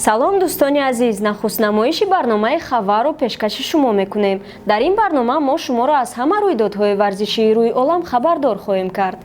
Салом, дӯстони азиз! Нахуст намоиши барномаи хабарро пешкаши шумо мекунем. Дар ин барнома мо шуморо аз ҳама рӯйдодҳои варзишии рӯи олам хабардор хоҳем кард.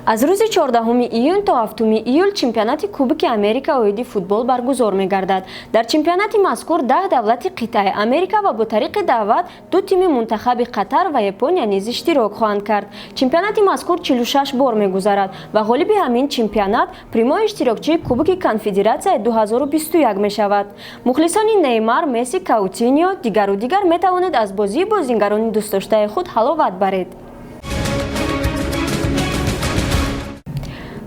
Аз рӯзи 14 июн то 7 июл чемпионати Кубки Америка оиди футбол баргузор мегардад. Дар чемпионати мазкур 10 давлати қитъаи Америка ва бо тариқи даъват ду тими мунтахаби Қатар ва Япония низ иштирок хоҳанд кард. Чемпионати мазкур 46 бор мегузарад ва ғолиби ҳамин чемпионат прямой иштирокчии Кубки Конфедератсияи 2021 мешавад. Мухлисони Неймар, Месси, Каутиньо, дигару дигар метавонед аз бозии бозингарони дӯстдоштаи худ ҳаловат баред.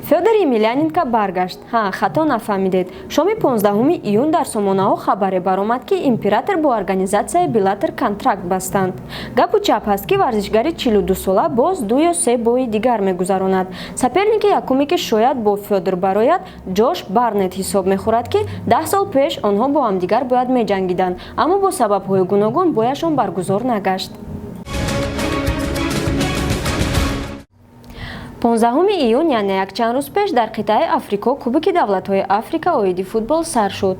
Фёдор Емельяненко баргашт. Ҳа, хато нафаҳмидед. Шоми 15 июн дар сомонаҳо хабаре баромад, ки император бо организатсияи Беллатор контракт бастанд. Гапу чап ҳаст, ки варзишгари 42сола боз ду ё се бои дигар мегузаронад. Соперники якуме, ки шояд бо Фёдор барояд, Ҷош Барнет ҳисоб мехӯрад, ки 10 сол пеш онҳо бо ҳамдигар бояд меҷангиданд, аммо бо сабабҳои гуногун бояшон баргузор нагашт. 15 июн, яъне якчанд рӯз пеш, дар қитъаи Африко Кубки давлатҳои Африка оиди футбол сар шуд.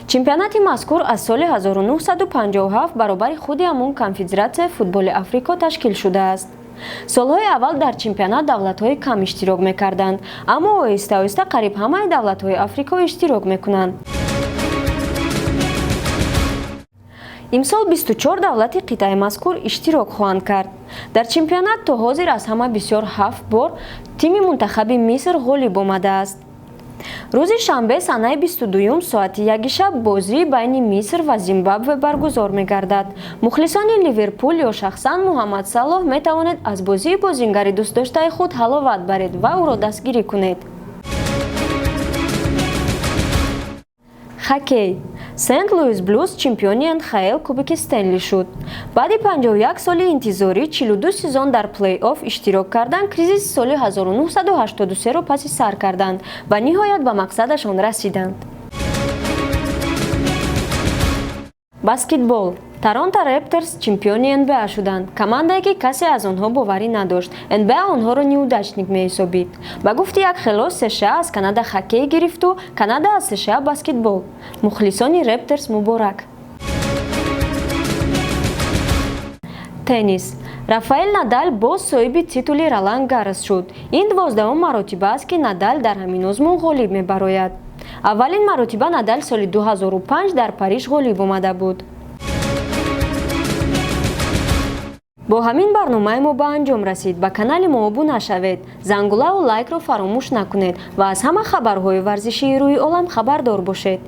Чемпионати мазкур аз соли 1957 баробари худи ҳамон Конфедератсияи футболи Африко ташкил шудааст. Солҳои аввал дар чемпионат давлатҳои кам иштирок мекарданд, аммо оҳиста оҳиста қариб ҳамаи давлатҳои Африко иштирок мекунанд. Имсол 24 давлати қитъаи мазкур иштирок хоҳанд кард. Дар чемпионат то ҳозир аз ҳама бисёр ҳафт бор тими мунтахаби Миср ғолиб омадааст. Рӯзи шанбе, санаи 22-юм, соати 1 шаб бозии байни Миср ва Зимбабве баргузор мегардад. Мухлисони Ливерпул ё шахсан Муҳаммад Салоҳ метавонед аз бозии бозингари дӯстдоштаи худ ҳаловат баред ва ӯро дастгирӣ кунед. Хоккей. Сент Луис Блюз чемпиони НХЛ Кубки Стенли шуд. Баъди 51 соли интизорӣ, 42 сезон дар плей-офф иштирок кардан, кризиси соли 1983-ро паси сар карданд ва ниҳоят ба мақсадашон расиданд. Баскетбол. Торонто Репторс чемпиони НБА шуданд, командае, ки касе аз онҳо боварӣ надошт. НБА онҳоро неудачник меҳисобид. Ба гуфти як хело, США аз Канада хоккей гирифту Канада аз США баскетбол. Мухлисони Репторс муборак. Теннис. Рафаэл Надал боз соҳиби титули Ролан Гаррос шуд. Ин 12-ум маротиба аст, ки Надал дар ҳамин озмун ғолиб мебарояд. Аввалин маротиба Надал соли 2005 дар Париж ғолиб омада буд. Бо ҳамин барномаи мо ба анҷом расид. Ба канали мо обуна шавед, зангулаву лайкро фаромӯш накунед ва аз ҳама хабарҳои варзишии рӯи олам хабардор бошед.